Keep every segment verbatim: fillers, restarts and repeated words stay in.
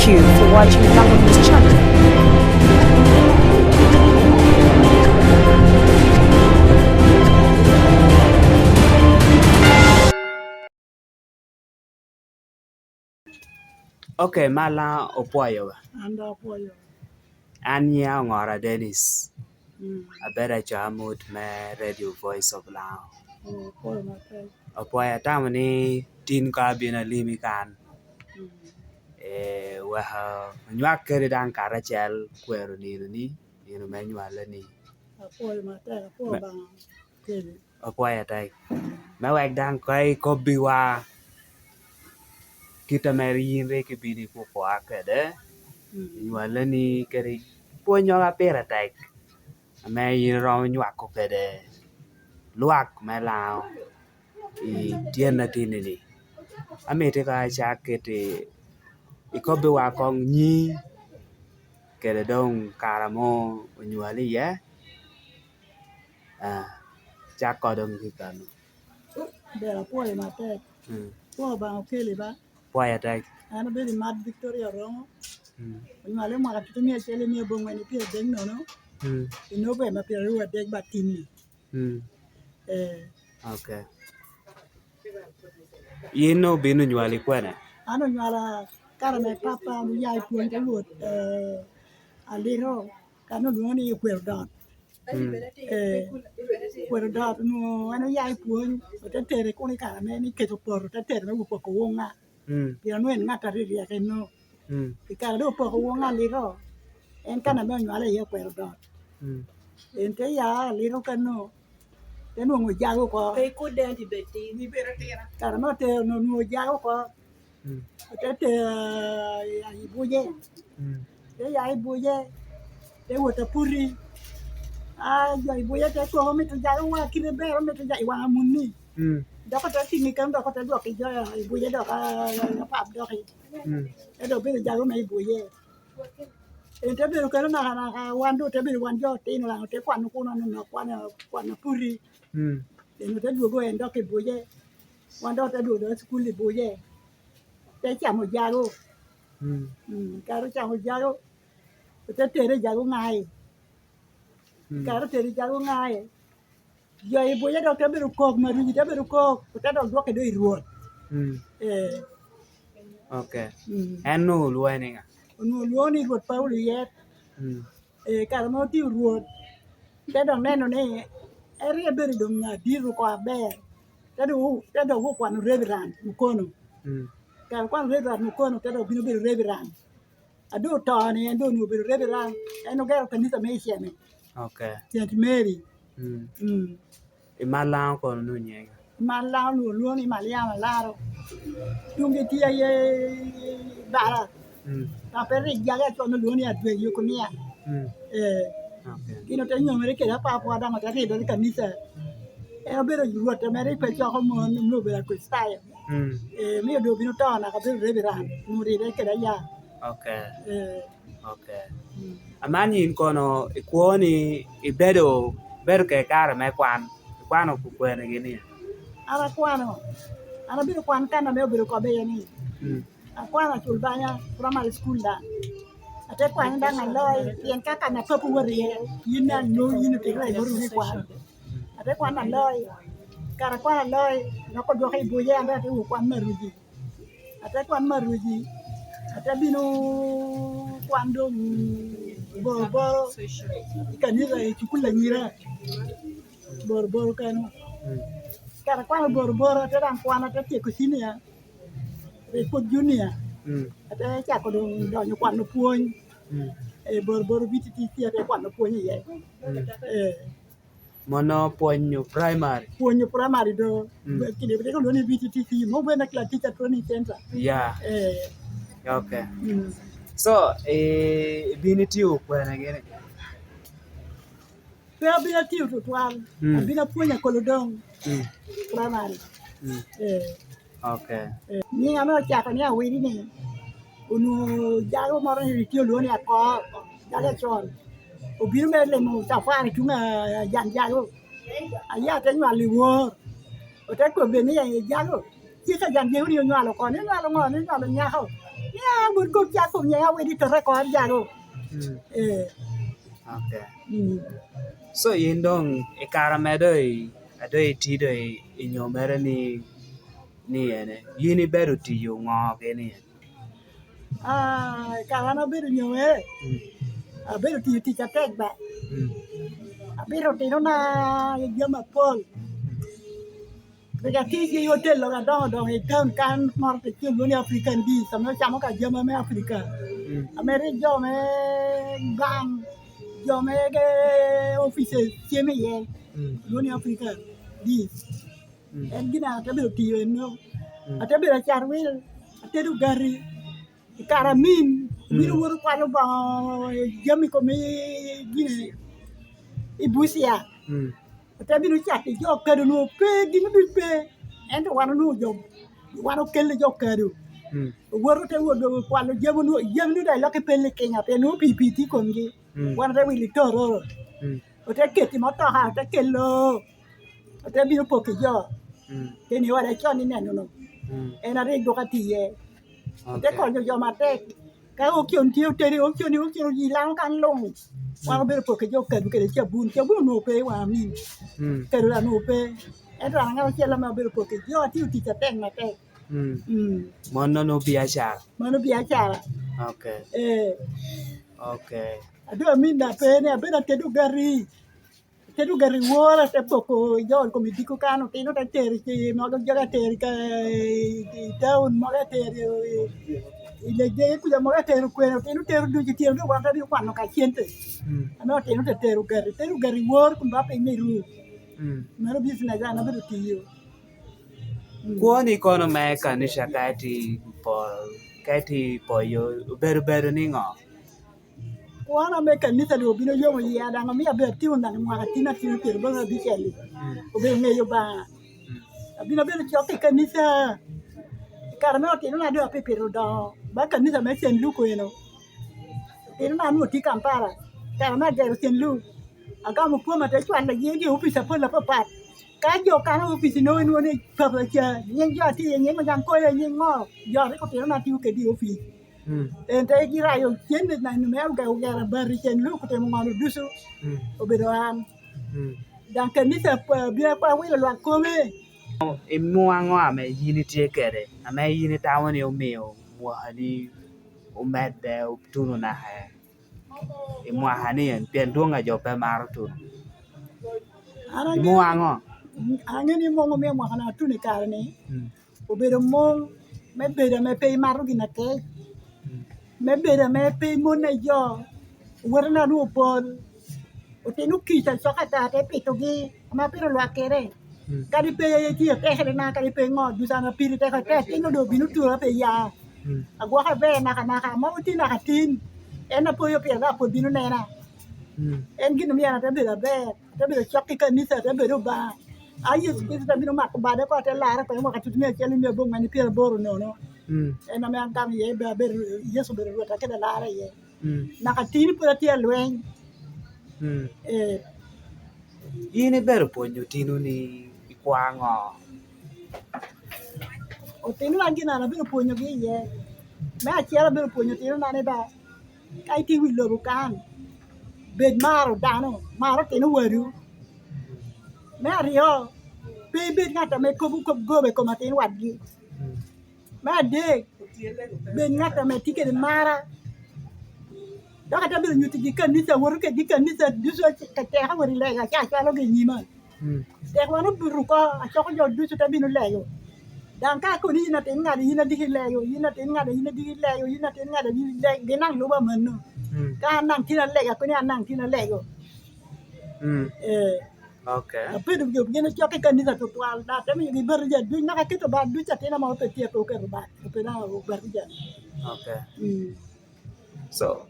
Thank you for watching Lango News Channel. Ok, Mala opwoyo ba. An dok apwoyo. An nyinga Oŋora Dennis. Mm. Abedo acamut me Radio Voice of Lango. Oh, apwoyo matek. Apwoyo, atamo ni tin ka abino alimi kan. Mm. Eh, wek onywak kede daŋ karacel kwero nino ni, nino me nywale ni. Apwoyo matek, apwoyo Obaŋa kede. Apwoyo atek. Me wek daŋ ka ikobbiwa kit ame yin rik ibino ikukowa kede, mm, i nywaleni kede pwonyowa pire tek, ame yin iromo nywako kede lwak me Laŋo i tyen atini-ni. Amito ka acak kit i, ikobbiwa koŋ nyi, kede doŋ kare ame onywali iye. Ah, cak koŋ doŋ ki kano. Ber, apwoyo matek. Mm. Apwoyo Obaŋa okeli ba. Apwoyo atek. An abedo i Mad Victoria Oroŋo. Mm. Onywale mwaka tutu mia acel i mia abongwen i pyeradek nono. Mm. I November pyeraryo adek ba tin-ni. Mm. Eh. Ok. Yin obino nywali kwene? An onywala kare ame pappa oya i pwony te Rwot, eh, Aliro, kan olwoŋo ni Okwero Dot. Mm. Eh, Okwero Dot onwoŋo en oya i pwony, ote tere kuno i kare ame ni kec opoto, ote tere me wot poko wuŋa. Mm. Pien onwoŋo en ŋat a rik ryek eno. Mm. I kare dok opoko wuŋa Aliro, en kan ame onywale iye Okwero Dot. Mm. En te ya Aliro kano, te nwoŋo Ojago oko. Pe ikud den ti bed tin. Kare ame otero onwoŋo Ojago oko. Mm. Ote tero i Buje. Mm. Te ya i Buje, te wot Apuri. A, jo i Buje te kobo, "Omito Ojago wa kite ber, omito Ojago i waŋ amunni." Mm. Dok ote tiŋi kano, dok ote dwoko i jo i Buje dok, a, a, apap dok i. Mm. Te dok bedo Ojago me i Buje. En te bedo kano nakanaka, wan doŋ te bedo wan jo otino daŋ, ote kwano kuno, nonok kwano, kwano Apuri. Mm. En ote dwogo en dok i Buje. Wan dok ote dwogo dok i cukul i Buje. Te camo Ojago. Mm. Mm, kare ocamo Ojago, ote tere Ojago Ŋai. Mm. Kare otere Ojago Ŋai, jo i Buje dok te bedo kok, Maruji te bedo kok, ote dok dwoke doŋ i Rwot. Mm. Eh. Ok. Mm. En onwoŋo olwoŋe ni ŋa? Onwoŋo olwoŋo ni Rwot Paulo Yet. Mm. Eh, kare ame otye i Rwot, te dok neno ni en rik ebedo doŋ adit oko aber. Te dok, te dok okwano Reverend Mukono. Mm. Kare okwano Reverend Mukono, te dok bino bedo Reverend. A doŋ oto ni, en doŋ onwoŋo obedo Reverend, en ogero kanica me Icene. Ok. Saint Mary. Mm. Mm. I Malaŋo kono onwoŋo nyiŋe? I Malaŋo onwoŋo lwoŋo ni Maliam Alaro. Tuŋgi tye aye bala. Mm. Dok pe rik jage acon olwoŋo ni Adwe Yukunia. Mm. Eh. Ok. Gin ote nyomere kede apapwa daŋ ote ridore i kanica. En obedo Rwot ame rik pe coko mon, onwoŋo obedo Akricitayo. Mm. Eh, mio doŋ obino to naka obedo Reverend, onwoŋo ride kede aya. Ok. Eh. Ok. Mm. Aman yin kono ikwo ni ibedo, ibedo kede kare me kwan, ikwano kwene gini? An akwano, an abedo kwan kan ame obedo kobbe iye ni. Mm. Akwano Aculbanya Primary School daŋ. Ate kwanyo daŋ aloi, pien ka kan a papo wot iye, yin daŋ nwoŋo yin otito i bot wunu i kwan. Ate kwano aloi, kare akwano aloi, dok odwoka i Buje, an daŋ ate wot kwan Maruji. Ate kwan Maruji, ate bino kwan doŋ boroboro i kanisa i cukul anyira. Boroboro kano. Mm. Kare akwano boroboro, ate daŋ kwan, ate tyeko cinia, rik pwod junia. Mm. Ate cako doŋ donyo kwano pwony. Mm. Eh, boroboro B T T C ate kwano pwony iye. Mm. Eh. Mono pwonyo primary? Pwonyo primary do. Mm. Kidi rik olwoŋo ni B T T C, mo bene class teacher training center. Yeah. Eh. Ok. Mm. So, eh, ibino itio kwene gini? Pe abino atio tutwal. Mm. Abino apwonyo akolo doŋ. Mm. Primary. Mm. Eh. Ok. Eh, nyiŋ ame ocako ni awili ni, onwoŋo jago moro ni rik tye olwoŋo ni Akor, jago acol. Obino me limo cafari tuŋ a, a jan jago. Aya te nywalo i wor. Ote kobbe ni, "Eh, jago, cik a jan jago ni onywalo oko, ni onywalo ŋo, ni onywalo nyako." Ya, wun kok cak kom ya, wadi tota ko ajago. Mm. Eh. Okay. Mm. So, yin doŋ i kare ame doŋ i-, a doŋ iti doŋ i, i nyomere ni, ni ene, yin ibedo tiyo ŋo gini? Ah, i kare an abedo nyomere, mm, abedo tiyo tic atek ba. Mm. Abito otinona i jami apol. Rik atye i otel lok adoŋo doŋo i town kan moro te cen lwongo ni African Bees, ame ocamo ka jami me Africa. Mm. Ame rik jo me bank, jo me ge offices cem iye, mm, lwongo ni African Bees. Mm. En gin ate bedo tiyo eno. Mm. Ate bedo acat wil, atedo gari. I kare amin, mm, obino woto kwalo boŋo jami kom i gine, i Busia. Mm. Ote bino cato i jo kado onwoŋo pe, gin duc pe. Ento wan onwoŋo jo, wan okelle jo kado. Mm. Owoto te wot kwalo jami onwoŋo, jami onwoŋo daŋ iloko i pel i Kenya, pien nwoŋo pii pii tye i komgi. Mm. Wan ote wilo i Tororo. Mm. Ote keto i motoka, ote kelo, ote bino poko i jo. Mm. Keni wadde con ineno no. Mm. En arik dok atiye. Ote, okay, konyo jo matek. Ka okyon tye oteri, okyon, okyon oji lano kan luŋ. Mm. Wan obedo poko i jo kado kede cabun. Cabun onwoŋo pe i wan amin. Mm. Kado onwoŋo pe. Ento an aŋat acel ame obedo poko i jo, atiyo tic atek matek. Mm. Mm. Mano nwoŋo biacara? Mano biacara. Okay. Eh. Okay. Ado amin da pe ni abedo atedo gari. Atedo gari wora, te poko i jo kom i diko kan, otino te tero i mogo joga atero i ka, i, i town, mogo atero i, i Lejege kuca, mogo atero kwene, otino tero ducu tyen, dok wan te bino kwano ka cente. Mm. Ame otino te tero gari, tero gari wor kun ba piny me ru. Mm. Mano business an abedo tiyo. Mm. Kwoni kono me kanica ka iti po-, ka iti poyo, obedo bedo niŋo? Kwana me kanitha doŋ obino yomo yia, daŋ omio abedo atimo daŋ mwaka tin, atino pyeraboro abicel-li. Mm. Obedo ŋeyo Obaŋa. Mm. Abino abedo cok i kanitha. I kare me otinona doŋ apipito odoŋo ba kanitha me Saint Luke eno. Otinona onwoŋo tye Kampala. Kare me agero Saint Luke, agamo kwoma te cwalo yigi i opic apol apapat. Ka jo kano opic inwoŋo inwoŋo ni papa ca, nying jo atye iye, nying Ojaŋ Koyo, nying ŋo, jo rik otinona tiyo kede i opic. Mm. En te girayo cen me nano me oge-, ogero abati cen Luke otimo ŋolo ducu. Mm. Obedo an. Mm. Daŋ kanitha pa-, bino akwa wilo lwak kome. Imua ŋo ame yin itye kede, ame yin itamo ni omio mwakani omedde otuno naka i mwaka ni en, pien dwoŋ a jo pe maro tuno? An aŋeo, imua ŋo? Aŋeo ni muŋ omio mwaka na atuno i kare ni. Mm. Obedo muŋ me bedo ame pe imato gin akec, mm, me bedo ame pe imone jo, owotena onwoŋo pol, otino kica cok ata te pitogi, ame apito lwak kede. Mm. Kadi pe tye atekere na, kadi pe ŋo, ducu an apiri tek, te atino doŋ obino tura pe ya. Mm. Agwoke aber nakanaka, ame otye naka tin, en apoyo pire dok apwod bino nena. Mm. En gin omio an ate bedo aber. Ate bedo cok i kanitha, ate bedo Obaŋa. A Yecu Kricito ate bino mako bade oko, ate larre oko i mwaka tutumia acel i mia aboro mene pyeraboro nono. Mm. En ame an gamo iye, be abedo, Yecu obedo Rwota kede Alarra iye. Mm. Naka tin pwod atye alweny. Mm. Eh. In ibedo pwonyo otino ni i kwa ŋo? Otinona gin an abedo pwonyogi iye. Me acel, abedo pwonyo otinona ni ba, ka itye i wi lobo kan, bed maro dano, mar otino wadu. Me aryo, pe ibed ŋat ame kobo kop goba i kom atin wadgi. Mm. Me adek, bed ŋat ame tye kede mara. Dok ate bedo nyuttigi kanitha, awoto kedgi kanitha ducu, ka teka wot i lega, ca acwalogi i nyima. Mm. Tek wan obuto oko, acoko jo ducu te bino lego. Daŋ ka kono yin atin ŋat, yin adiki lego, yin atin ŋat, yin adiki lego, yin atin ŋat, yin adiki lego, gin daŋ lubo amanno. Mm. Ka an daŋ tin alego, kono an daŋ tin alego. Mm. Eh. Okay. Abedo jo gin ocok i kanitha tutwal, daŋ te miyogi batija duc, naka keto bat duc atin ame pe tye pe oketo bat, pe daŋ obatija. Okay. Mm. So,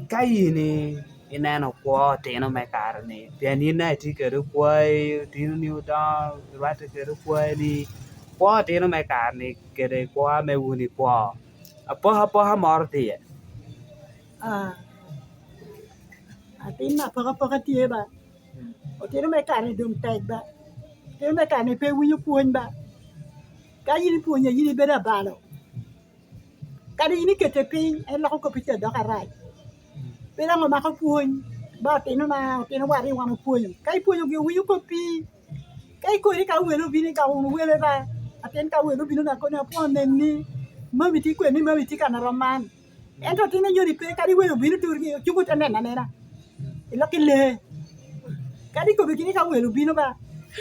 ka in i-, ineno kwo otino me kare-ni, pien in daŋ itye kede okwayi, otinoni odoŋo, irwatte kede okwayi-ni, kwo otino me kare-ni kede kwo ame wun ikwo, apokapoka moro tye? Ah, atin apokapoka tye ba. Otino me kare-ni doŋ tek ba. Otino me kare-ni pe winyo pwony ba. Ka yin ipwonye, yin ibedo abalo. Kadi yin ikete piny, en loko kop-pi ca doko arac. Pe daŋ omako pwony, ba otino na, otino wari wan opwonyo. Ka ipwonyogi owinyo koppi, ka ikoni ka welo obino i gamo wunu wele ba, atin ka welo obino na koni apwoo nenni, mami tye kweni, mami tye kan arom man. Ento tin anyodi pe, kadi welo obino turgi, ocungo te neno anena. Ilok i lee. Kadi kobi kini ka welo obino ba,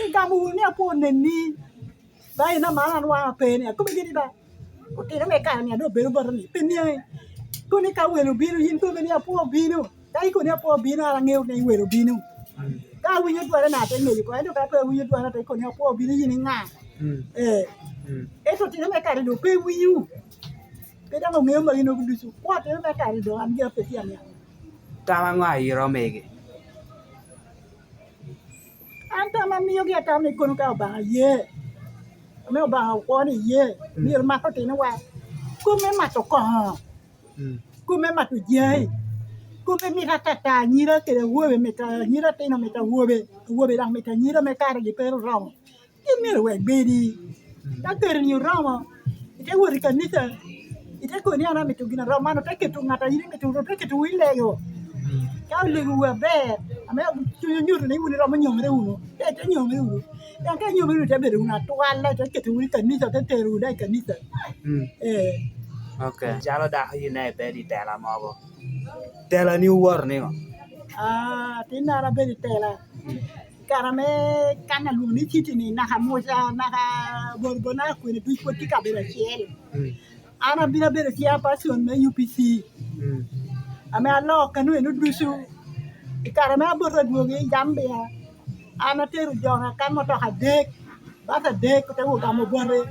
igamo wunu ni apwoo nenni. Ba en aman an waŋa pe ni, akobo gini ba, otino me kare ni adok bedo bota ni, pe niaŋi. Koni ka welo obino, yin kobe ni apwoo obino. Ka ikoni apwoo obino, an aŋeo ni welo obino. Ka awinyo dware na ate ŋeyo ko, ento ka pe awinyo dware ate koni apwoo obino, yin iŋa? Mm. Eh. Mm. Ento otino me kare doŋ pe winyo. Pe daŋ oŋeo magi nogo ducu. Kwa otino me kare doŋ an gin ape tye aniaŋ. Tam aŋo a iro mege? An tam amiogi atam ni kono ka Obaŋa ye, ame Obaŋa okwo ni ye, myero mak otinowa. Kop me mato koŋo, mm, kop me mato jai, kop me mito atata anyira kede awobe, mito anyira atino, mito awobe, awobe daŋ mito anyira me kare gi pe oromo. Gin myero wek bedi. Ka kare-ni oromo, ite wot i kanica, ite koni an amito gin arom man, ote keto ŋat a in imito, ote keto wi lego. Ka olegowu aber, ame cuny onyuto ni wun iromo nyomere wunu, ka ite nyomere wunu. Dok ka inyomere wunu, ite bedo wunu atwal, ite keto wunu i kanica, ote tero wunu i kanica. Mm. Eh. Ok. Calo dako yin daŋ ibedo i tela mogo. Telani owoto niŋo? Ah, tin an abedo i tela. I kare ame kan alwongo ni citi-ni, naka Muca, naka Borbo, naka kwene duc pwod tye kabedo acel. Mm. An abino abedo chairperson me U P C. Mm. Ame aloo kano eno ducu. I kare ame aboto adwogo i Gambia, an atero jona kan motoka adek, bas adek, ote wot gamo bote.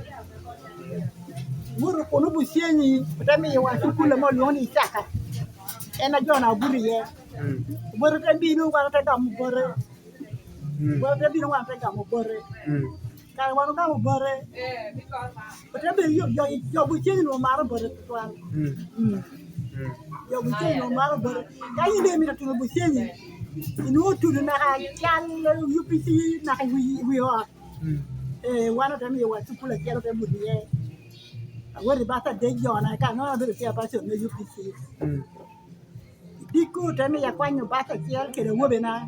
Woto kuno Buceni, ote miyowa cukul ame olwoŋo ni Icaka. En a jona obuto iye. Mm. Bote te bino, wan ote gamo bote. Mm. Bote te bino, wan ote gamo bote. Mm. Kare wan ogamo bote, ote bedo yo, jo, jo Buceni onwoŋo maro bote tutwal. Mm. Mm. Mm. Jo Buceni onwoŋo maro bote. Ka in daŋ imito tuno Buceni, inwoŋo tuno naka cal U P C naka i wi, i wi ot. Mm. Eh, wan ote miyowa cukul acel ote buto iye. Awot i bas adek jona, ka nwoŋo abedo chairperson me U P C. Mm. Dikko te miyo akwanyo bas acel kede awobena,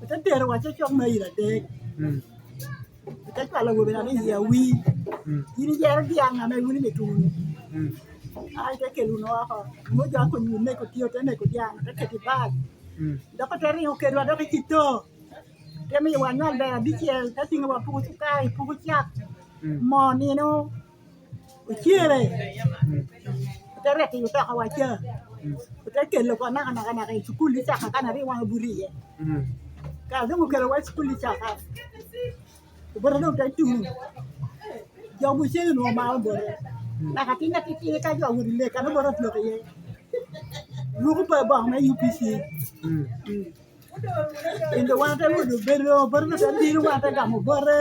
ote terowa cocok me iro adek. Mm. Ote cwalo awobena ni, "Yi awi, mm, in iyero dyaŋ ame wun imito wunu." Mm. A, ite kelo wunu oko, nwoŋo jo akonyo wunu neko tye, ote neko dyaŋ, ote keto i bas. Mm. Dok ote ringo kedwa dok i Kito, te miyowa anywal bene abicel, te tiŋowa puko cukari, puko cak, mm, moo nino, ocere. Mm. Ote reto i otokawa ca. Mm. Ote kelo oko naka, naka, naka i cukul Icaka kan a rik wan obuto iye. Mm. Kara doŋ okelowa i cukul Icaka, obote doŋ te tuŋ. Jo Buceni onwoŋo maro bote. Mm. Naka tin atitidi ka jo awot i lek, kan obote otyeko iye. Ruko pe boŋo me U P C. Mm. Mm. Ento wan te wot obedo, obedo te bino, wan te gamo bote.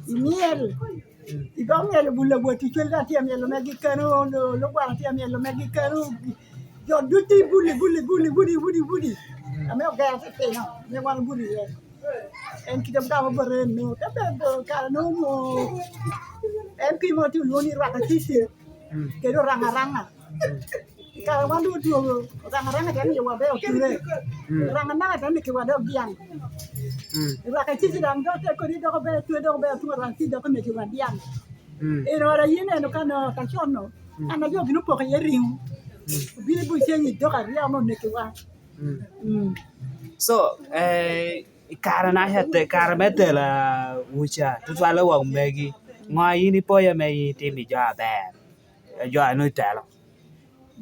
I myel. I dog myel obul awot i cwel, dok tye myel omegi kano, lo-, lugwara tye myel omegi kano. Jo ducu ibuli, buli, buli, buli, buli, buli. Ame ogero titino, ame wan obuto iye. En kite gamo bote eno. Te bedo kare nwoŋo M P mo tye olwoŋo ni Rwaka Cissy. Mm. Kede Oraŋa Araŋa. Mm. I kare wan doŋ odwogo, Oraŋa Araŋa te miyowa bene oture. Mm. Oraŋa Araŋa te mekiwa dok dyaŋ. Mm. Rwaka Cissy daŋ dok te kodi dok bene twe dok bene tuŋ Oraŋa Cissy dok omekiwa dyaŋ. Mm. Eno ora yin eno kan ot acon-nu, mm, kan a jo bino poko iye riŋo. Mm. Obino i Buceni dok aryo ame onekiwa. Mm. Mm. So, eh, i kare na, kare me tela wuca, tutwalle wa omegi, ŋo a in ipoyo ame in itimo i jo aber, jo a nwoŋo itelo?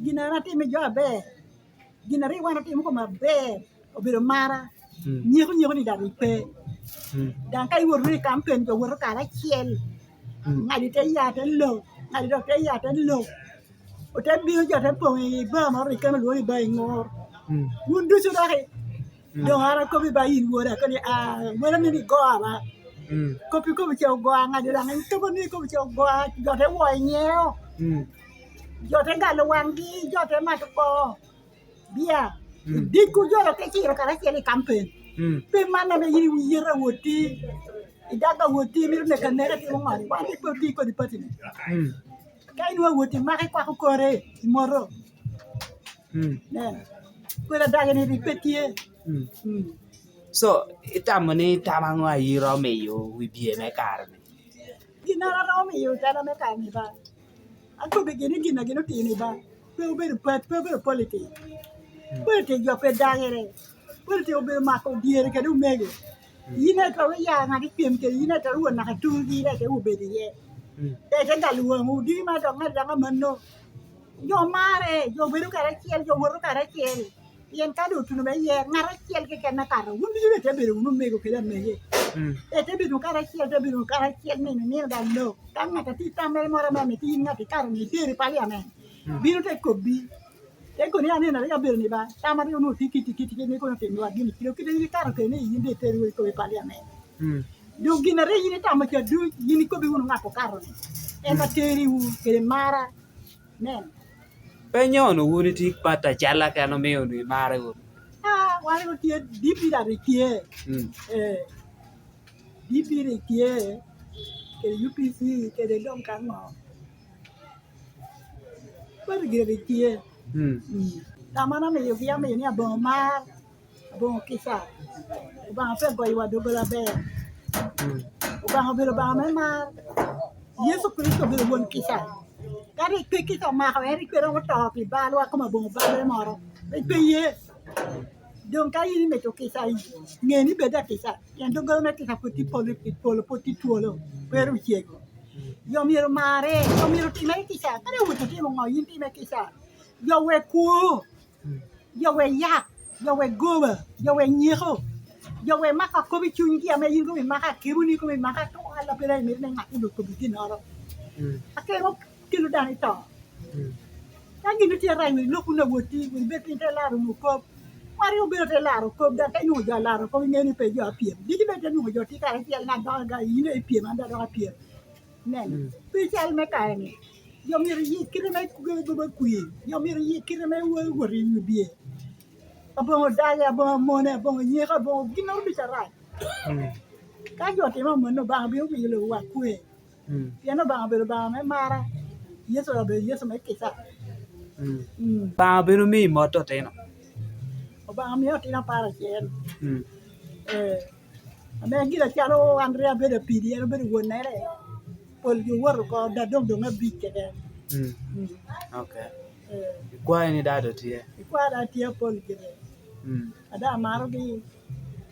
Gin a an atimo i jo aber, gin a rik wan otimo kome aber, obedo mara, mm, nyeko, nyeko ni daŋ rik pe. Mm. Daŋ ka iwoto wunu i kampen, jo woto karacel, mm, ŋadi te ya te lo, ŋadi dok te ya te lo. Ote bino jo te poŋ i bar moro i Kano, lwongo ni bar i ŋor. Mm. Wun ducu dok i-, mm, doŋ an akobo i ba in woda, akoni, ah, wele ni ni go aba. Mm. Kopi kopi ce ogo aŋa, jo daŋ en kobo ni kopi ce ogo a, jo te wo i nyeo. Mm. Jo te galo waŋgi, jo te mato ko. Bia. Mm. Dikku jo dok te ciro karacel i kampen. Mm. Pi man ame in iwiyere awotti, idag awotti, imito neka neka, itimo ŋo? Wan rik pe otye kodi pati-ni. Mm. Ka inwoŋo awot imako ikwako kore, imoto. Mm. Nen. Kodi adage ni rik pe tye. Mm. Mm. So, itamo ni tam aŋo a yin iromo miyo wi bye me kare-ni? Gin a aromo miyo dano me kare-ni ba, akobbi gin ni gin a gin otimo ni ba, pe obedo pat, pe obedo politic. Mm. Politic jo pe dagere. Politic obedo mako dyere kede omego. Mm. Yin aye itwero ya ŋat ipyem kede, yin aye itwero won naka turgi, yin aye itwero obedo iye. Mm. Ite galo waŋwu, diki ma dok ŋat dok amanno. Jo marre, jo bedo karacel, jo woto karacel. Pien ka doŋ otuno me yer, ŋat acel keken akato, wun ducu daŋ itye bedo wunu omego kede amege. Mm. Ite bedo karacel, ite bedo karacel nino, nino daŋ lok. Ka ŋat a tye i tammere moro ame amito yin ŋat ikato ni itero i paliamen, mm, bino te kobbi. Te kono ni aneno aryo abedo ni ba, tam aryo onwoŋo tye kiti, kiti, kiti, ni kono otimwa gini, kite, kite ikato kede ni yin daŋ itero i kobbi paliamen. Mm. Doŋ gin aryo yin itamo ca duc, yin ikobbi wunu ŋat okato ni. En, mm, ateriwu kede mara. Nen. Pe nyono wun itye i pat acel ake an omio wunu imare wunu. Ah, wan rik otye, D P daŋ rik tye. Mm. Eh, D P rik tye, kede U P C, kede doŋ ka ŋo. Pat gire rik tye. Mm. Mm. Tam an amiogi, amio ni aboŋo mar, aboŋo kica. Obaŋa pe goyowa doggola aber. Mm. Obaŋa obedo Obaŋa me mar. Yecu Kricito obedo won kica. Ka rik pe kica omako, en rik pe romo to pi balwa, kome aboŋo balwe moro. Pe, pe ye. Doŋ ka yin imito kica, ŋe ni bed akica. Pien doggola me kica pwod tye polo, polo pwod tye twolo. Pe ru cego. Jo myero marre, jo myero timere kica. Ka dong owot otimo ŋo, yin time kica. Jo wek kwo. Mm. Jo wek yak, jo wek goba, jo wek nyeko, jo wek mako akobo i cunygi ame yin kono imako akeboni, kono imako atwal a pe daŋ imito ni ŋat onwoŋo kobbi ginnoro. Mm. Akemo kelo dano i to. Mm. Ka gin tye arac, wek lok wunu awoti, wek ibed piny te laro wunu kop. Wan rik obedo te laro kop, dok ka inwoŋo jo alaro kop, iŋeo ni pe jo apyem. Diki bed te nwoŋo jo tye karacel, ŋat dok aga, yin aye ipyem, an daŋ dok apyem. Nen, mm, pi cal me kare-ni, jo myero oye kite me goba kwir, jo myero oye kite me wo-, wot i wi bye. Aboŋo dage, aboŋo mone, aboŋo nyeko, aboŋo ginnoro ducu arac. Mm. Ka jo timo amanno, Obaŋa bino winyo lobo wa kwe. Mm. Pien Obaŋa obedo Obaŋa me mara, Yecu obedo Yecu me kica. Mm. Mm. Obaŋa bino miyi mot otino. Obaŋa mio otino apar acel. Mm. Eh, ame gin acalo an rik abedo apidi, en obedo wonnere. Pol jo woto oko, da doŋ, doŋ abic keken. Mm. Mm. Ok. Eh. Ikwayo ni dado tye? Ikwayo dado tye apol gire. Mm. A daŋ amarogi,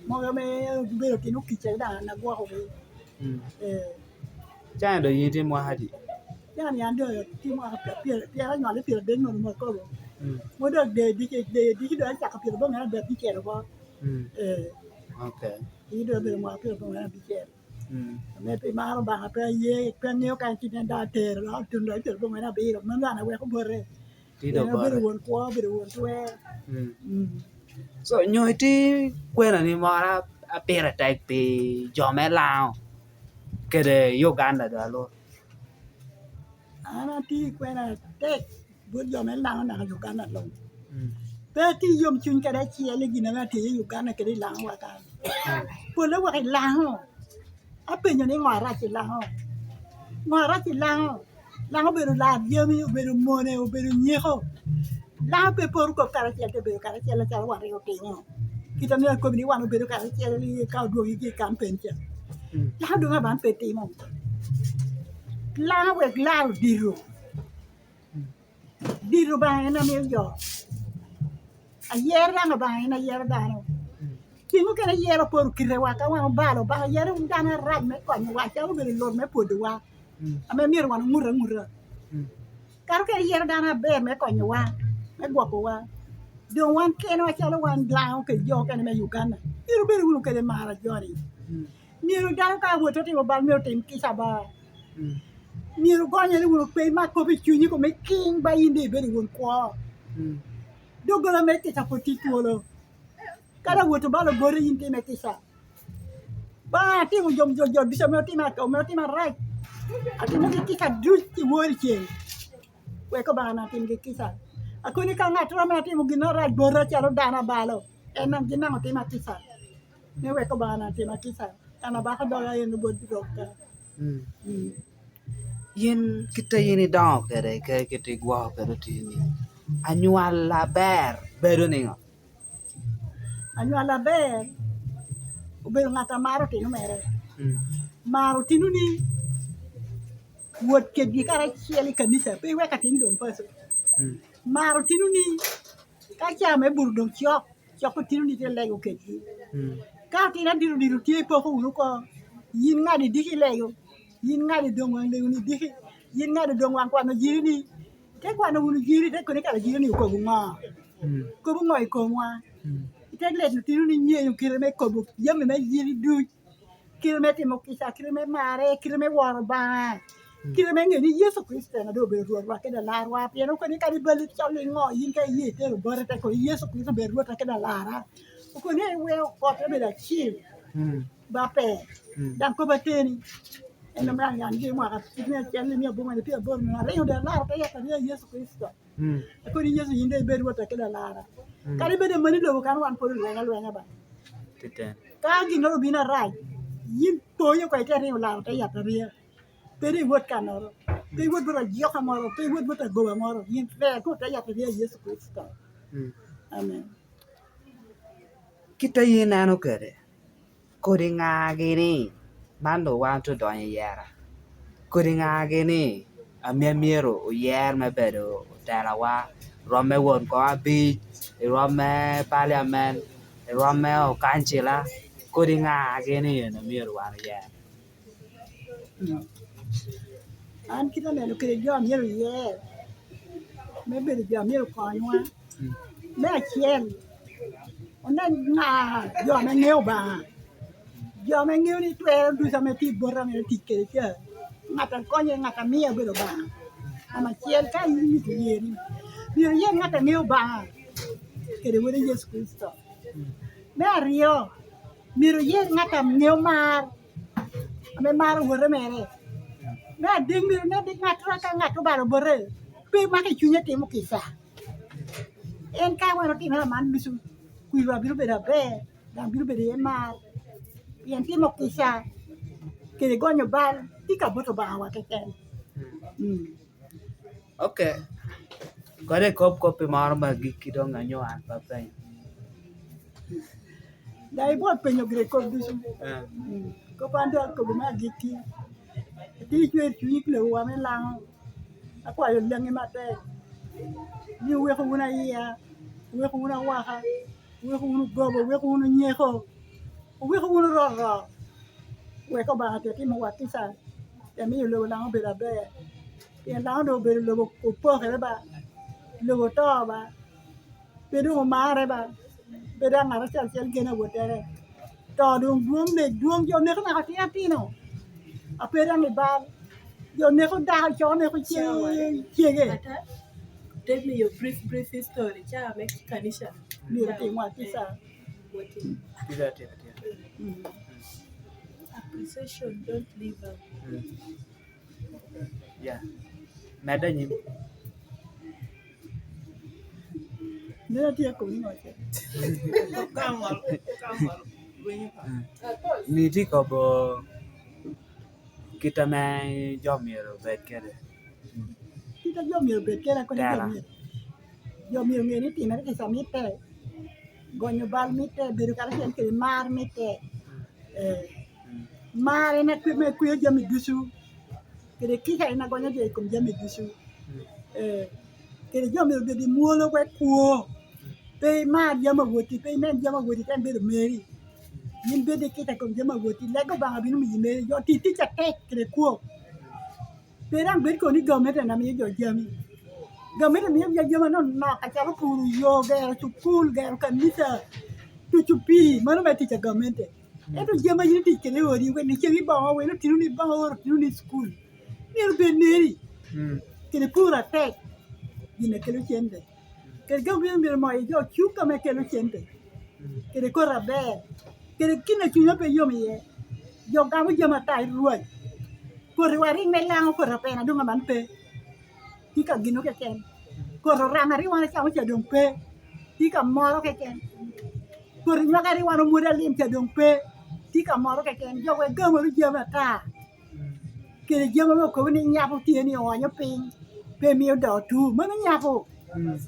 mogo ame gibedo tino kica daŋ an agwokogi. Mm. Eh. Can doŋ yin itye mwaka adi? Can an doŋ atye mwaka pye-, pye-, pyer anywale pyeradek nono ma akobo. Mm. Mo dok de, de, de, de, doŋ acako pyeradek boŋ en abicel oko. Mm. Eh. Ok. Yin doŋ abedo mwaka pyeradek boŋ en abicel. Mm. Ame pi maro Obaŋa pe aye, pe aŋeo ka en kit en daŋ atero, dok otuno dok itero boŋ en abiro. Mano daŋ aweko bote. Tye doŋ obedo bote. Won kwo, obedo won twer. Mm. Mm. So, nyo itye kwena ni moro a pire tek pi jo me Laŋo kede Uganda doŋ alur? An atye i kwena atek bot jo me Laŋo naka Uganda luŋ. Mm. Pe atye i yomcuny kede acel i gin ame atye i Uganda kede i Laŋo wa kan. Mm. Pole wok i Laŋo. Apenyo ni ŋo arac i Laŋo? Ŋo arac i Laŋo? Laŋo obedo lar jami, obedo mone, obedo nyeko. Laŋo pe poro kop karacel, te bedo karacel acalo wan rik otimo. Kit ame akobbi ni wan obedo karacel i ka odwogo i kampen ca. Mm. Laŋo doŋ aman pe timo. Laŋo wek lar odito. Mm. Dito Obaŋa en amio jo. Ayero daŋ Obaŋa en ayero dano. Mm. Ceng mukene yero poro kitewa ka wan obalo Obaŋa, yero dano arac me konyowa, calo obedo lor me pwodowa, mm, ame myero wan oŋut aŋuta. Mm. Kato kede yero dano aber me konyowa, me gwokowa. Doŋ wan keno acalo wan Laŋo kede jo okene me Uganda, myero obed wunu kede mar a joni. Mm. Myero dano ka awot otimo bal, myero otim kica ba. Mm. Myero ogonyere wunu, pe imak kop i cunyi kome king ba yin daŋ ibedo won kwo. Mm. Doggola me kica pwod tye twolo. Kadi awot obalo boti, yin time kica. Ba atimo jo, jo, jo ducu ame otimo, ame otimo arac. Atimogi kica duc i woro i ceng. Wek Obaŋa na timgi kica. Akoni ka ŋattoro ame atimo gin arac bota acalo dano abalo, en daŋ gin daŋ otima kica. Me wek Obaŋa na tima kica. Kan abako doga en bot dogga. Mm. Mm. Yin kit a yin idoŋo kede, ke kit igwoko kede otini, anywal aber bedo niŋo? Anywal aber obedo ŋat a maro otino mere. Mm. Maro otinoni, wot kedgi karacel i kanica, pe iwek atin dong paco. Mm. Maro otinoni, ka caa me buru dong cok, cok otinoni te lego kedgi. Mm. Ka otino adito dito tye, ipoko wunu oko, yin ŋadi diki lego, yin ŋadi doŋ waŋ legoni diki, yin ŋadi doŋ waŋ kwano jirini, ite kwano wunu jiri, ite kono i kare jiri-ni okobo ŋo? Mm. Kobo ŋo i komwa? Mm. Ite leto otino ni nyeyo kite me kobo jami me jiri duc, kite me timo kica, kite me marre, kite me woro Obaŋa, mm, kite me ŋeyo ni Yecu Kricito en a doŋ obedo Rwotwa kede Alarwa. Pien okoni kadi bali col i ŋo, yin ka iye itero boti, ite kono Yecu Kricito obedo Rwota kede Alarra. Okoni iweo oko te bedo acil, mm, ba pe. Mm. Daŋ kop ateni, en ame an, an gi mwaka me acel i mia aboro nino pyeraboro nino, aringo doŋ alaro te yataria Yecu Kricito. Mm. Akoni, Yecu, yin doŋ ibed Rwota kede Alarra. Mm. Kadi bed amanni lobo kan wan pwod olweny alwenya ba. Titen. Ka ginnoro obino arac, yin pony oko ite ringo laro te yataria. Pe doŋ iwot kannoro. Pe iwot bot ajoka moro, pe iwot bot agoba moro. Yin ber koŋ te yataria Yecu Kricito. Mm. Amen. Kit a yin ineno kede, kodi ŋa gini, man doŋ wan tye odonyo i yera, kodi ŋa gini ame myero oyer me bedo otelawa, i rwom me won koŋ abic, i rwom me paliamen, i rwom me okancila, kodi ŋa gini en a myero wan oyer? Mm. An kite aneno kede jo a myero oyer, me bedo jo a myero okonywa. Mm. Me acel, onen ŋa jo ame ŋeo Obaŋa, jo ame ŋeo ni twero ducu ame tye i bota ame tic kede ca, ŋat a konye, ŋat a mie obedo Obaŋa. Namba acel, ka in imito yeri, myero iyer ŋat a ŋeo Obaŋa kede Wode Yecu Kricito. Mm. Me aryo, myero iyer ŋat a ŋeo mar, ame maro owote mere. Me adek, myero ne ni ŋattoro ka ŋat obalo bote, pe mako i cunye timo kica. En ka wan otimere aman, ducu kwirwa bino bedo aber, daŋ bino bedo iye mar, pien timo kica kede gonyo bal tye ka bot Obaŋawa keken. Mm. Ok. Kodi kop koppi moro me agikki doŋ anyo an pe apenyo. Daŋ ibwot penyo gire kop ducu. Eh. Mm. Kop an doŋ akobo me agikki. Atye icwer cunyi ki lobowa me Laŋo. Akwayo Laŋi matek ni oweko wunu aya, oweko wunu awaka, oweko wunu goba, oweko wunu nyeko, oweko wunu roro. Wek Obaŋa te timowa kica, te miyo lobo Laŋo bedo aber. Pien Laŋo doŋ obedo lobo opokere ba, lobo oto ba, pe doŋ omarre ba, pe daŋ ŋat acel acel geno awottere. To doŋ dwoŋ, nek dwoŋ, jo neko naka otino atino, a pe daŋ i bal, jo neko dako, co neko ce-, cege. Ata, tell me your brief, brief history, ca me kanica. Myero otimwa kica. Tira, tira, tira. Mm. Appreciation, don't leave out. Mm. Yeah. Medde anyim. Neno tye koni ŋo ce? Mm. Ni tye kobo kit ame jo myero obed kede. Kit a jo myero obed kede, kodi jo myero, jo myero ŋe ni timere kica mitte, gonyo bal mitte, bedo karacel kede mar mitte. Eh, mar en akwe-, me kweo jami ducu, kede kica en agonyo jo i kom jami ducu. Eh, kede jo myero obed i mwolo wek kwo, pe imar jami awoti, pe inen jami awoti ka en bedo meri. Yin bed i kica i kom jami awoti, lega Obaŋa bino miyi meri. Jo ti tic atek kede kwo. Pe daŋ bed kono ni gamente ame miyo jo jami. Gamente miyo jo jami anonok, acalo puro yo, gero cukul, gero kanica, tuco pii, mano mere tic a gamente. Ento jami a yin itic kede i odi, wek ni cen i boŋo, wek ni otinoni boŋo, oro otinoni i cukul, myero bed meri. Mm. Kede puro atek, gin a kelo cente. Kede gin myero, myero moyo jo cuŋ ame kelo cente, kede koti aber, kede gin a cunye pe yom iye. Jo gamo jami ata i rweny. Kotiwa rik me Laŋo, koti apena doŋ aman pe. Tye ka gino keken. Koti Oraŋa rik wan acamo ca doŋ pe. Tye ka moro keken. Koti nywaka rik wan omwodo alim ca doŋ pe. Tye ka moro keken. Jo wek gamoro jami ata. Kede jami ame okobo ni nyako tye ni oonyo piny, pe mio doo tu. Mano nyako. Mm.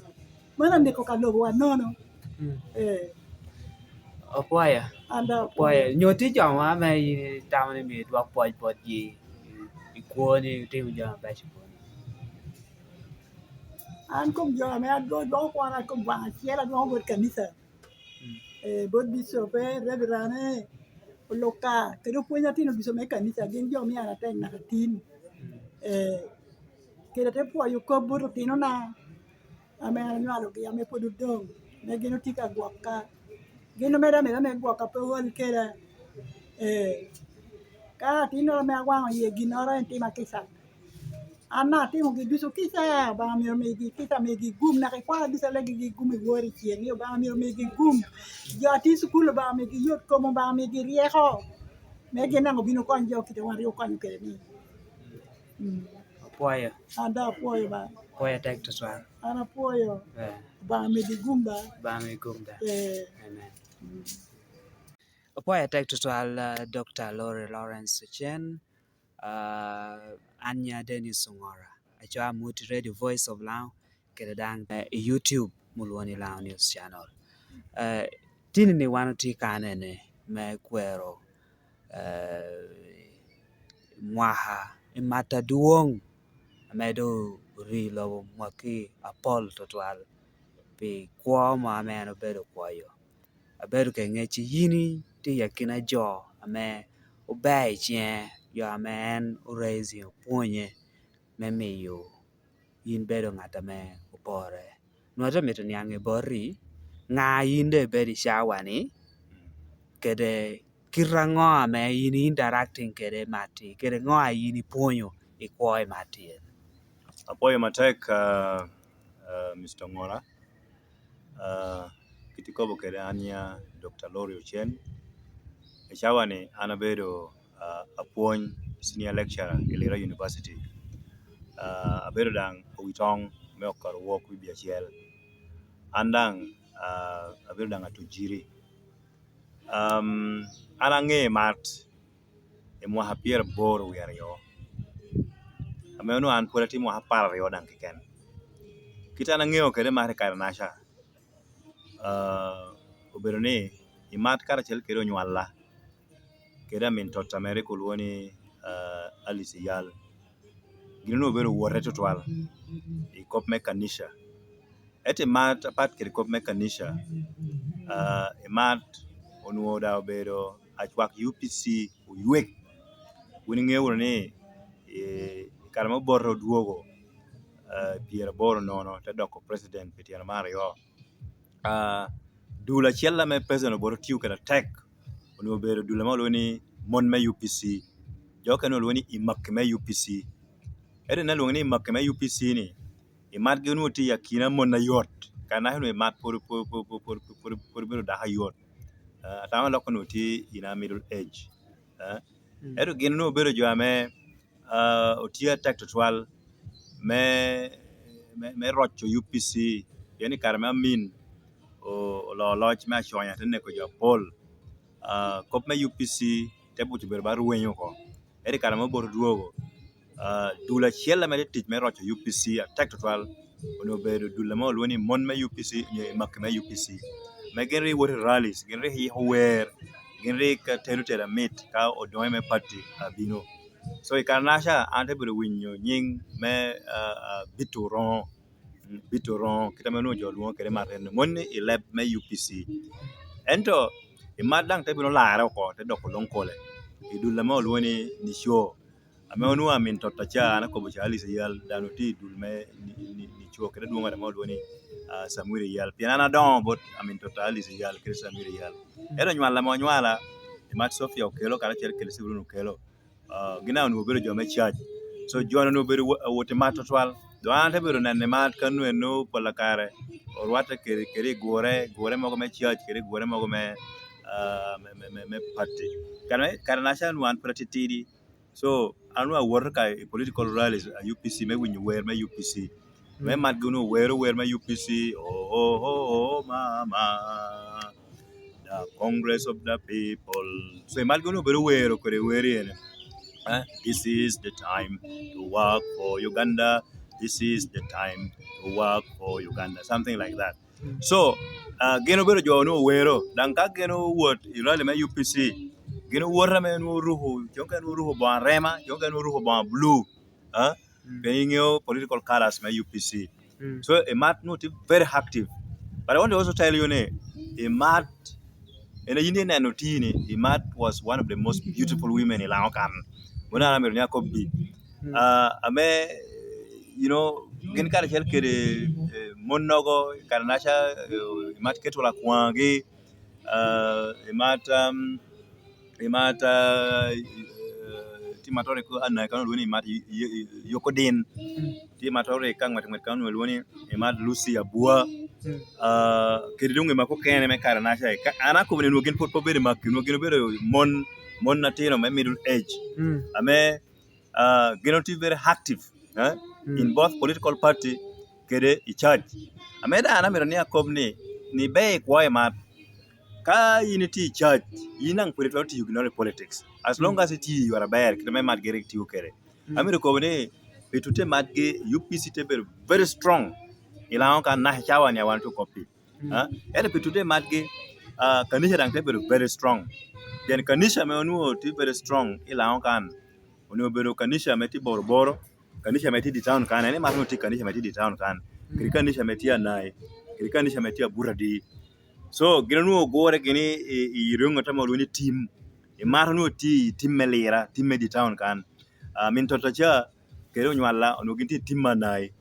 Mano aneko ka lobo wa nono. Mm. Eh. Opwoyo. An da opwoyo. Opwoyo. Nyo tye jo mo ame in itamo ni myero idwok pwoc botgi i, i kwoni, itimo jami abeco i kwoni? An kom jo ame adwo-, adwoko kwana kom Gwaŋ acel, adwoko bot kanica. Mm. Eh, bot bicope, reverane, oluka, kede opwony atino ducu me kanica, gin jo omio an atek naka tin. Mm. Eh, kede te pwoyo kop bot otinona, ame an anywalogi, ame pwod odoŋ, ame gin otye ka gwokka. Gin omedde ameda me gwokka, pe ol keda. Eh, ka atinnoro ame awaŋo iye ginnoro, en tima kica. An atimogi ducu kica, Obaŋa myero migi kica, migi gum, naka ikwano ducu alegi gi gum i wor i cen, ni Obaŋa myero migi gum. Jo a tye i cukul, Obaŋa migi yot kom, Obaŋa migi ryeko, me gin daŋ obin okony jo kite wan rik okonyo kede ni. Mm. Apwoyo. An daŋ apwoyo ba. Apwoyo atek tutwal. An apwoyo. Eh. Obaŋa migi gum ba. Obaŋa migi gum da. Eh. Amen. Mm. Apwoyo atek tutwal, ah, Doctor Lori Lawrence Ocen. Ah, an nya Dennis Ongora. Aco amut i Radio Voice of Lango, kede daŋ, eh, i YouTube, mulwongo ni Lango News Channel. Eh, tini ni wan otye kanene me kwero, eh, mwaka i mat adwoŋ ame doŋ ori lobo mwaki apol tutwal pi kwo mo ame en obedo kwoyo. Abedo ka ŋec i yin itye i akina jo ame ober i ciŋe, jo ame en o raising, opwonye me miyo yin bedo ŋat ame opore. Nwoŋo te mito niaŋ i boti, ŋa yin doŋ ibedo i cawa-ni, kede kite aŋo ame yin i interacting kede Matti, kede ŋo a yin ipwonyo i kwo i Matti en? Apwoyo matek, ah, ah, Mister Ongora. Ah, kit ikobo kede an nya Doctor Lori Ocen. I cawa-ni an abedo, ah, apwony, senior lecturer i Lira University. Ah, abedo daŋ owitoŋ me okaro wok wibi acel. An daŋ, ah, abedo daŋ atujiri. Um, an aŋe Mat i mwaka pyeraboro wie aryo, ame onwoŋo an pwod atye mwaka apar aryo daŋ keken. Kit an aŋeo kede Mat i kare-naca, ah, obedo ni i Mat karacel kede onywalla, kede amin tota ame rik olwoŋo ni, ah, Alice Eyal. Gin onwoŋo obedo owote tutwal i kop me kanica. Ento i Mat, apat kede kop me kanica, ah, i Mat onwoŋo daŋ obedo acwak U P C oywek. Wun iŋeo wunu ni, eh, i kare ma Obote odwogo, ah, pyeraboro nono, te doko president pi tyen me aryo. Ah, dul acel ame President Obote otio kede atek, onwoŋo obedo dul ame olwoŋo ni mon me U P C. Jo okene olwoŋo ni i maki me U P C. Ento en alwoŋo ni i maki me U P C-ni, i Mat gin onwoŋo tye i akina mon ayot, kare-naca onwoŋo i Mat pwod, pwod, pwod obedo dako ayot. Ah, atamo lok onwoŋo tye in a middle age. Eh? Mm. Ento gin onwoŋo obedo jo ame, ah, otye atek tutwal me, me, me roco U P C, pien i kare me Amin o-, oloo loc me aconya, te neko jo apol. Ah, kop me U P C te buco bedo ba rweny oko. Ento i kare ma Obote odwogo, ah, dul acel ame tye tic me roco U P C atek tutwal, onwoŋo obedo dul ame olwoŋo ni mon me U P C, onyo i maki me U P C. Me gin rik woto i rallies, gin rik yiko wer, gin rik telo tela mit ka odoŋe me party abino. So, i kare-naca, an te bedo winyo nyiŋ me, ah, ah, Bito Oroŋo. Mm, Bito Oroŋo, kit ame onwoŋo jo lwoŋo kede Mat en, mon ni i leb me U P C. Ento i Mat daŋ te bino larre oko, te doko Loŋkole, i dul ame olwoŋo ni Nico. Ame onwoŋo amin tota ca, an akobo ca Alice Eyal, daŋ otye i dul me Ni-, Ni-, Nico, kede adwoŋ ame olwoŋo ni, ah, Samuel Eyal. Pien an adoŋo bot amin tota Alice Eyal kede Samuel Eyal. Ento onywal ame onywala, i Mat Sofia Okello karacel kede Cibrin Okello, ah, gin daŋ onwoŋo obedo jo me cac. So, jo-nu onwoŋo obedo wa-, awot i Mat tutwal. Doŋ an ate bedo neno i Mat ka nwoŋo en nwoŋo pol a kare orwatte kede, kede i gure, gure mogo me cac, kede i gure mogo me, ah, me, me, me, me party. Kare, kare-naca nwoŋo an pwod atitidi. So, an nwoŋo awoto ka i political rallies a U P C me winyo wer me U P C. Me Mat gin onwoŋo wero wer me U P C, "Oh, oh, oh, oh, mama, the Congress of the People." So, i Mat gin onwoŋo bedo wero kede wer ene. This is the time to work for Uganda. This is the time to work for Uganda. Something like that. So, uh, gin obedo jo onwoŋo wero, daŋ ka gin owot i rally me U P C, gin owoto ame onwoŋo oruko, jo mukene onwoŋo oruko boŋo arema, jo mukene onwoŋo oruko boŋo blue. Uh, pien iŋeo political colors me U P C. So, Imat nu tye very active. But I want to also tell you ni, Imat, en a yin ineno ti ni, Imat was one of the most beautiful women i Laŋo kan. Mano an amito ni akobbi. Uh, ame, you know, gin karacel kede, eh, monnogo, kare naca, eh, Imat keto lakwaŋgi, uh, Imat, um, Imat, uh, tye Imat ori ko anai kan olwoni Imat y-, y-, y-, Yokodin. Tye Imat ori ka ŋwet ŋwet kan olwoni Imat Lucy Abua. Uh, kede doŋ Imat okene me kare naca. Ka, an akobo ni nwoŋo gin pwod pe obedo i makki, nwoŋo gin obedo mon, mon atino me middle age. Ame, uh, gin otye very active, eh, in both political party kede i church. Ame daŋ an amito ni akob ni, ni be ikwo Imat. Ka yin itye i church, yin daŋ pwod itwero tiyo ginnoro i politics. As long as itye i yore aber, kit ame Imat gire tiyo kede. Amito kobo ni, pi tutte Imat gi, U P C te bedo very strong i Laŋo kan naka i cawa ni a wan otye okop pi. Ah, ento pi tutte Imat gi, ah, kanica daŋ te bedo very strong. Pien kanica ame onwoŋo tye very strong i Laŋo kan, onwoŋo obedo kanica ame tye Boroboro, kanica ame tye i town kan, en Imat onwoŋo tye kanica ame tye i town kan, kede kanica ame tye Anai, kede kanica ame tye Aburadi. So, gin onwoŋo ogure gini i, i, i ryoŋo ame olwongo ni tim. Imat onwoŋo tye i tim me Lira, tim me di town kan. Ah, min Tota ca, kede Onywalla, onwoŋo gin tye i tim me Anai.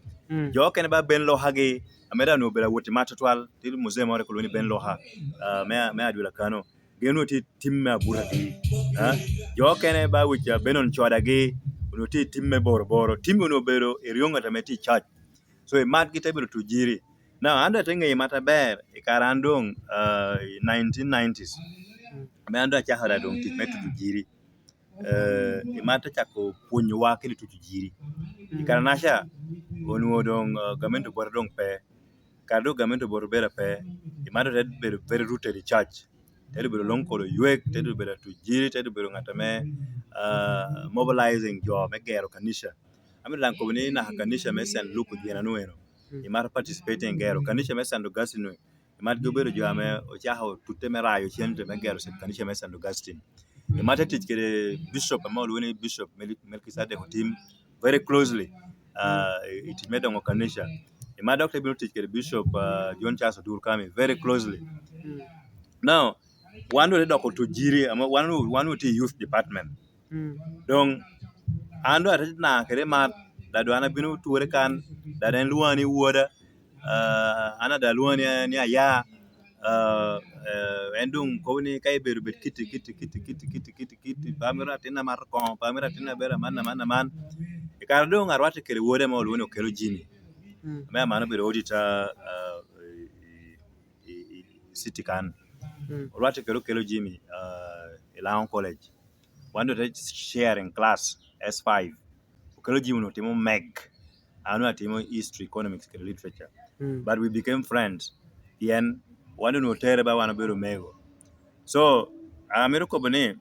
Jo okene ba Ben Loha gi, ame daŋ onwoŋo obedo awot Imat tutwal, tye muzee moro rik olwongo ni Ben Loha, ah, me, me Adwila Kano. Gin onwoŋo tye i tim me Aburadi. Ah, jo okene ba wic, ah, Benon Coda gi, onwoŋo tye i tim me Boroboro. Tim onwoŋo obedo i ryoŋo ame tye i church. So, Imat gi te bedo tujiri. Now, an doŋ ate ŋeyo Imat aber i kare an doŋ, ah, i nineteen nineties. Ame an doŋ acako da doŋ tic me tuco jiri. Eh, Imat te cako pwonyowa kede tuco jiri. I kare naca, onwoŋo doŋ, ah, gamente bota doŋ pe. Kare doŋ gamente bota obedo ape, Imat doŋ te bedo very rooted i church. Te doŋ bedo loŋ kolo ywek, te doŋ bedo atuc jiri, te doŋ bedo ŋat ame, ah, mobilizing jo me gero kanica. Amito daŋ kobo ni naka kanica me Saint Luke Ogwina nu eno, Imat participating gero kanica me Saint Augustine nu. Imat gi obedo jo ame ocako tutte me rayo cente me gero kanica me Saint Augustine. Imat te tic kede bishop ame olwongo ni Bishop Mel-, Melkisedek Otim very closely, ah, i, i tic me doŋo kanica. Imat dok te bino tic kede Bishop, ah, John Charles Odur Kami very closely. Now, wan doŋ te doko tuc jiri, ame wan, wan otye i youth department. Doŋ, an doŋ ate na kede Imat, da doŋ an abino ture kan, da doŋ en lwoŋa ni woda, ah, an ada lwoŋa ni, ni aya, ah, eh, en doŋ kobo ni ka ibedo bed kiti, kiti, kiti, pa mito atin amato koŋo, pa mito atin abedo aman, aman, aman. I kare doŋ arwatte kede woda ame olwongo ni Okelo Jimmy. Ame aman obedo auditor, ah, i, i, i, i city kan. Orwatte kede Okelo Jimmy, ah, i Laŋo College. Wan doŋ te sharing class, S five. Okelo Jimmy onwoŋo timo meg. An onwoŋo atimo history, economics, kede literature. But we became friends. Pien wan onwoŋo otere ba wan obedo omego. So, amito kobo ni,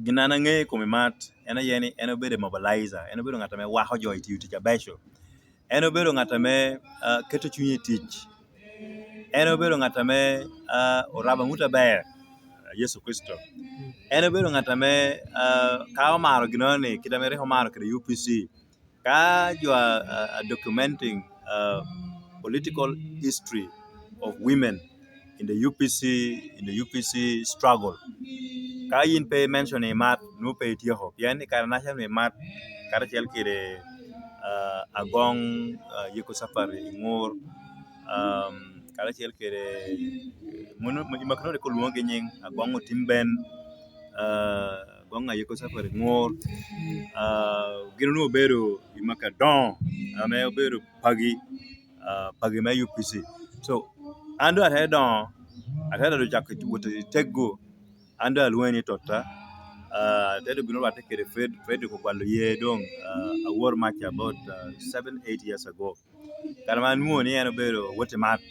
gin an aŋeyo i kom Imat, en aye ni en obedo mobilizer, en obedo ŋat ame wako jo i tiyo tic abeco. En obedo ŋat ame, ah, keto cunye i tic. En obedo ŋat ame, ah, orabo amut aber, ah, Yecu Kricito. En obedo ŋat ame, ah, ka omaro ginnoro ni, kit ame rik omaro kede U P C, ka jo a, a, a documenting, ah, political history of women in the U P C, in the U P C struggle. Ka yin pe i mention Imat, nwoŋo pe ityeko. Pien i kare naca nwoŋo Imat, karacel kede, ah, Agoŋ, ah, Yeko Safari Ŋur, um, karacel kede, mono, i Makerere rik olwoŋogi nying, Agoŋ Otim Ben, ah, Agoŋ Ayeko Safari Ŋur, ah, gin onwoŋo obedo i Makerere adoŋo, ame obedo pagi, ah, pagi me U P C. So, an doŋ ate doŋo, ate doŋ cako wot i teggo, an doŋ alwoŋe ni Tota, ah, ate doŋ bino rwatte kede Fred-, Frederick Ogwal Oyee doŋ, ah, awor mac about, ah, seven, eight years ago. Kare ma anwoŋo ni en obedo wot Imat,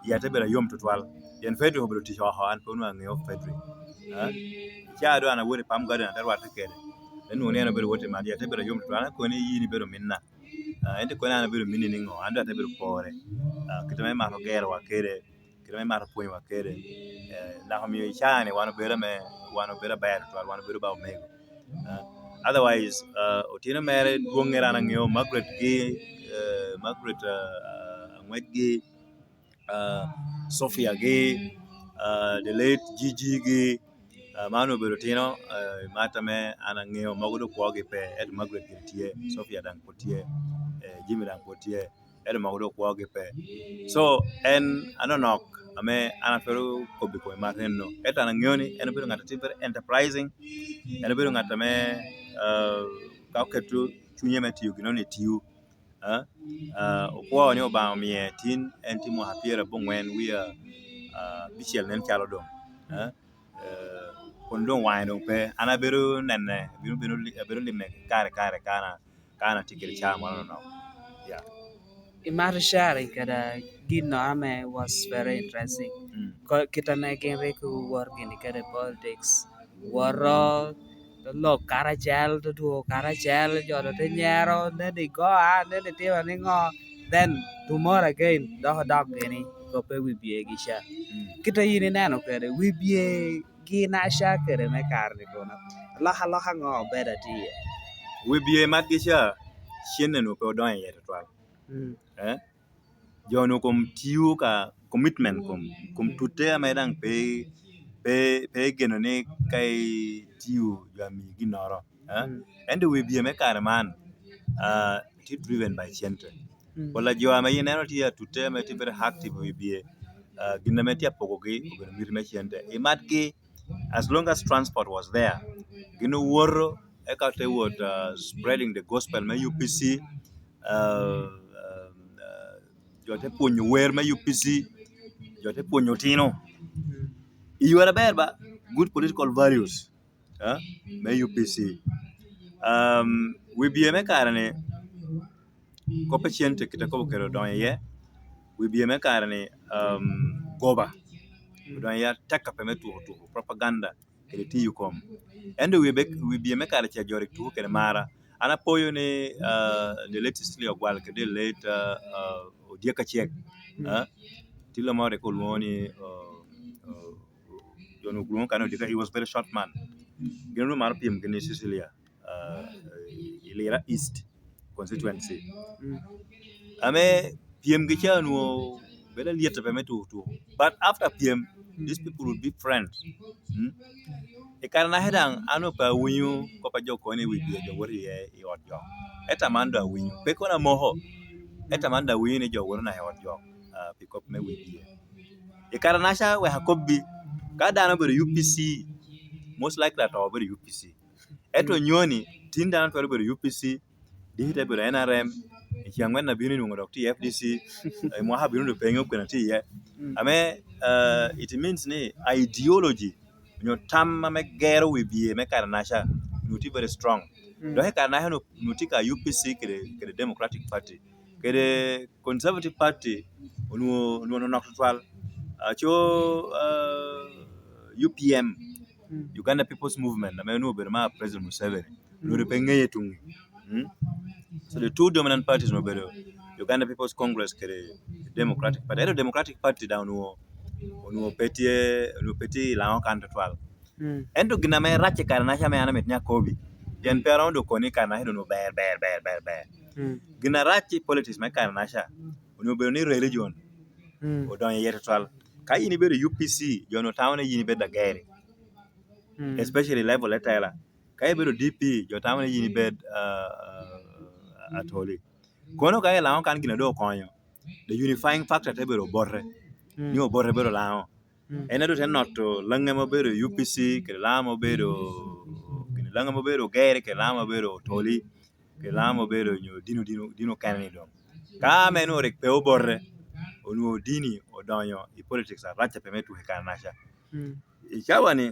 iya te bedo ayom tutwal. Pien Frederick obedo tic oko, an pe onwoŋo aŋeo Frederick. Ah, ca doŋ an awot i Palm Garden, ate rwatte kede. Te nwoŋo ni en obedo wot i man, ya te bedo ayom tutwal, an koni yin ibedo minna. Ah, ento koni an abedo minni niŋo? An doŋ ate bedo pore. Ah, kite ame imato gerowa kede, kite ame imato pwonyowa kede, eh, naka omio i caa-ni wan obedo ame, wan obedo aber tutwal, wan obedo ba omego. Ah, otherwise, ah, otino mere dwoŋŋere an aŋeo, Margaret gi, eh, Margaret, ah, ah, Aŋwec gi, ah, Sophia gi, ah, the late Gigi gi, ah, man obedo otino, ah, i mat ame an aŋeo, mogo doŋ kwogi pe, ento Margaret gire tye, Sophia daŋ pwod tye, eh, Jimmy daŋ pwod tye, ento mogo doŋ kwogi pe. So, en anonok ame an atwero kobbi kome mat enno. Ento an aŋeo ni en obedo ŋat a tye very enterprising, en obedo ŋat ame, ah, ka oketo cunye me tiyo gin ni tiyo. Ah, ah, okwao ni Obaŋa omie tin en tye mwaka pyerabongwen wie, ah, abicel nen calo doŋ. Ah, eh, kun doŋ waŋe doŋ pe. An abedo nene, abedo, abedo li-, abedo lime kare kare ka an a-, ka an atye kede caa moro nono. Yeah. Imato sharing kede ginnoro ame was very interesting. Mm. Ko-, kit ame gin rik owoto gini kede politics, woto lok karacel, tutu karacel, jo doŋ te nyero, neni go a, neni timo niŋo, then tomorrow again, dok odok gini, kop pe wi bye gi ca. Mm. Kit a yin ineno kede, wi bye gi na ca kede me kare ni kono. Alokaloka ŋo obedo atye iye? Wi bye matgi ca, cen-ni onwoŋo pe odonyo iye tutwal. Mm. Eh? Jo onwoŋo kom tio ka commitment kom, kom tutte ame daŋ pe, pe, pe igeno ni ka itio jo ami ginnoro. Eh? Mm. Ento wi bye me kare man, ah, tye driven by cente. Mm. Pol a jo ame ineno tye atutte ame tye very active i wi bye, ah, gin ame tye apokogi obedo miti me cente. I matgi, as long as transport was there, gin owoto, eka te wot, ah, spreading the gospel me U P C, ah, ah, ah, jo te pwonyo wer me U P C, jo te pwonyo otino. Mm. I yore aber ba, good political values, ah, me U P C. Um, wi bye me kare ni, kop a cente kite kobo kede odonyo iye, wi bye me kare ni, um, goba odonyo iye atek ape me tuko tuko, propaganda, kede tiyo kom. Ento wi be-, wi bye me kare ca jo rik tuko kede mara. An apoyo ni, ah, the late Cecilia Ogwal kede the late, ah, ah, Odyek Acek. Mm. Ah, tilo moro rik olwoŋo ni, oh, oh, jo onwoŋo lwoŋo kano Odyek, he was very short man. Gin onwoŋo maro pyem gini Cecilia, ah, i Lira East constituency. Mm. Ame pyem gi ca onwoŋo bedo alyet pe me tuko tuko. But after pyem, mm, these people will be friends. Mm. I kare naka daŋ, an pe awinyo kop a jo kono i wi bye jo woto iye i ot jo. Ento man doŋ awinyo. Pe kono amoko. Ento man doŋ awinyo ni jo woto naka i ot jo, ah, pi kop me wi bye. I kare naca wek akobbi, ka dano obedo U P C, most likely ato obedo U P C. Ento, mm, nyoni, tin dano twero bedo U P C, diki te bedo N R M, i ceng angwen abino inwoŋo dok tye i F D C, i mwaka abino dok pe ŋeo kwena tye iye. Mm. Ame, eh, it means ni ideology, onyo tam ame gero wi bye me kare naca, onwoŋo tye very strong. Mm. Dok i kare naca onwoŋo, onwoŋo tye ka U P C kede, kede Democratic Party. Kede Conservative Party onwoŋo, onwoŋo nok tutwal. Aco, ah, U P M, mm, Uganda People's Movement, ame onwoŋo obedo ma President Museveni, mm, onwoŋo pe ŋeye tuŋi. Mm? So the two dominant parties onwoŋo obedo Uganda People's Congress kede Democratic Party. Ento Democratic Party daŋ onwoŋo, onwoŋo pe tye, onwoŋo pe tye i Laŋo kan tutwal. Mm. Ento gin ame rac i kare naca ame an amito ni akobi, pien pe aromo dok kono ni kare naca onwoŋo ber, ber, ber, ber, ber. Mm. Gin arac i politics me kare naca, onwoŋo obedo ni religion, mm, odonyo iye tutwal. Ka in ibedo U P C, jo onwoŋo tamo ni yin ibedo ageri. Mm. Especially level etela. Ka ibedo D P, jo tamo ni yin ibed, ah, ah, atoli. Kono ka i Laŋo kan gin a doŋ okonyo, the unifying factor te bedo Obote. Mm. Ni Obote bedo Laŋo. Mm. En a doŋ te noto Laŋo ame obedo U P C, kede Laŋo ame obedo, kede Laŋo ame obedo Ogere, kede Laŋo ame obedo Otoli, kede Laŋo ame obedo nyo dino, dino, dino okene ni doŋ. Ka ame nwoŋo rik pe Obote, onwoŋo dini odonyo i politics arac pe me tuko i kare naca. Mm. I cawa ni,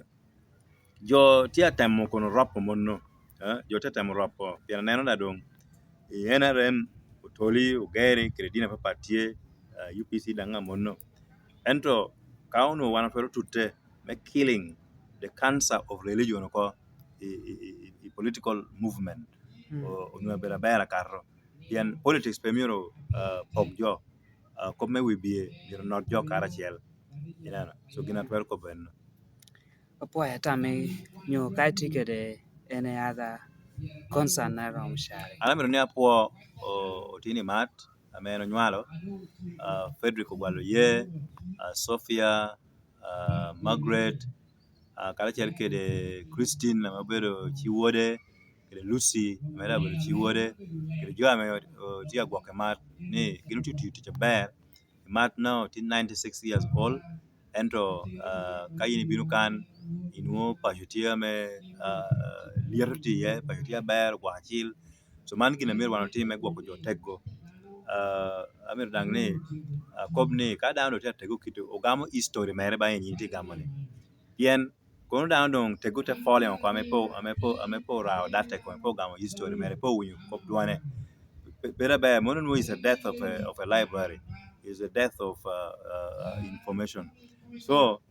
jo tye atemo kono ropo monno, eh, jo tye atemo ropo, pien aneno da doŋ i N R M, Otoli, Ogere, kede dini apapat tye, eh, U P C daŋ amonno. Ento ka onwoŋo wan otwero tutte me killing the cancer of religion oko, i, i, i, i political movement. Mm. O-, onwoŋo abedo aber akato. Pien politics pe myero, ah, pok jo. Ah, kop me wibye myero not jo karacel. Ineno? So gin atwero kobo enno. Apwoyo atami nyo ka itye kede any other concern na romo cari? An amito ni apwo o-, Otini Mat, ame en onywalo, ah, Frederick Ogwal Oye, ah, Sophia, ah, Margaret, ah, karacel kede Christine ame obedo ci wode, kede Lucy ame dok obedo ci wode, kede jo ame o-, o-, tye agwokke Mat ni gin otye tiyo tic aber. Mat now tye ninety-six years old, ento, ah, ka yin ibino kan, inwoŋo paco tye ame, ah, lyeto tye iye, paco tye aber, ogwok acil. So man gin a myero wan otim me gwoko jo tego. Ah, amito daŋ ni akob ni ka dano doŋ tye atego kite, ogamo history mere ba en yin tye gamo ni. Pien kono dano doŋ tego te falling oko ame pe, ame pe, ame pe orao data i kome, pe ogamo history mere, pe owinyo kop dwane. Pe-, pe aber, mono nwoŋo is a death of a, of a library, is a death of, uh, uh, information. So,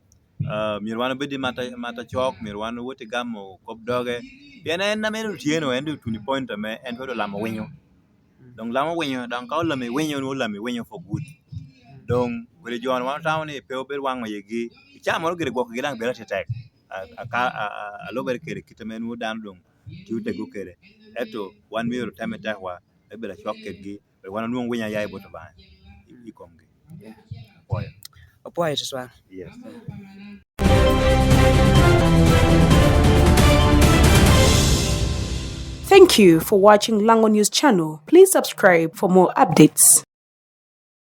uh, myero wan obed i mata, mata cok, myero wan owot i gamo kop doge. Pien en ame doŋ tye no, en doŋ to the point ame en pe doŋ lamo winyo. Doŋ lamo winyo, doŋ ka olamo i winyo, nwoŋo olamo i winyo for good. Doŋ kodi jo wan otamo ni pe obed waŋo yigi. I caa moro gire gwokgi daŋ bedo atetek. A, a, ka, a, a, a lubere kede kit ame nwoŋo dano doŋ tio tego kede. Ento wan myero otemme tekwa, me bedo acwak kedgi, wek wan onwoŋ winyo aya i bot Obaŋa i, i komgi. Yeah. Apwoyo. Apwoyo tutwal. Yes. Thank you for watching Lango News Channel. Please subscribe for more updates.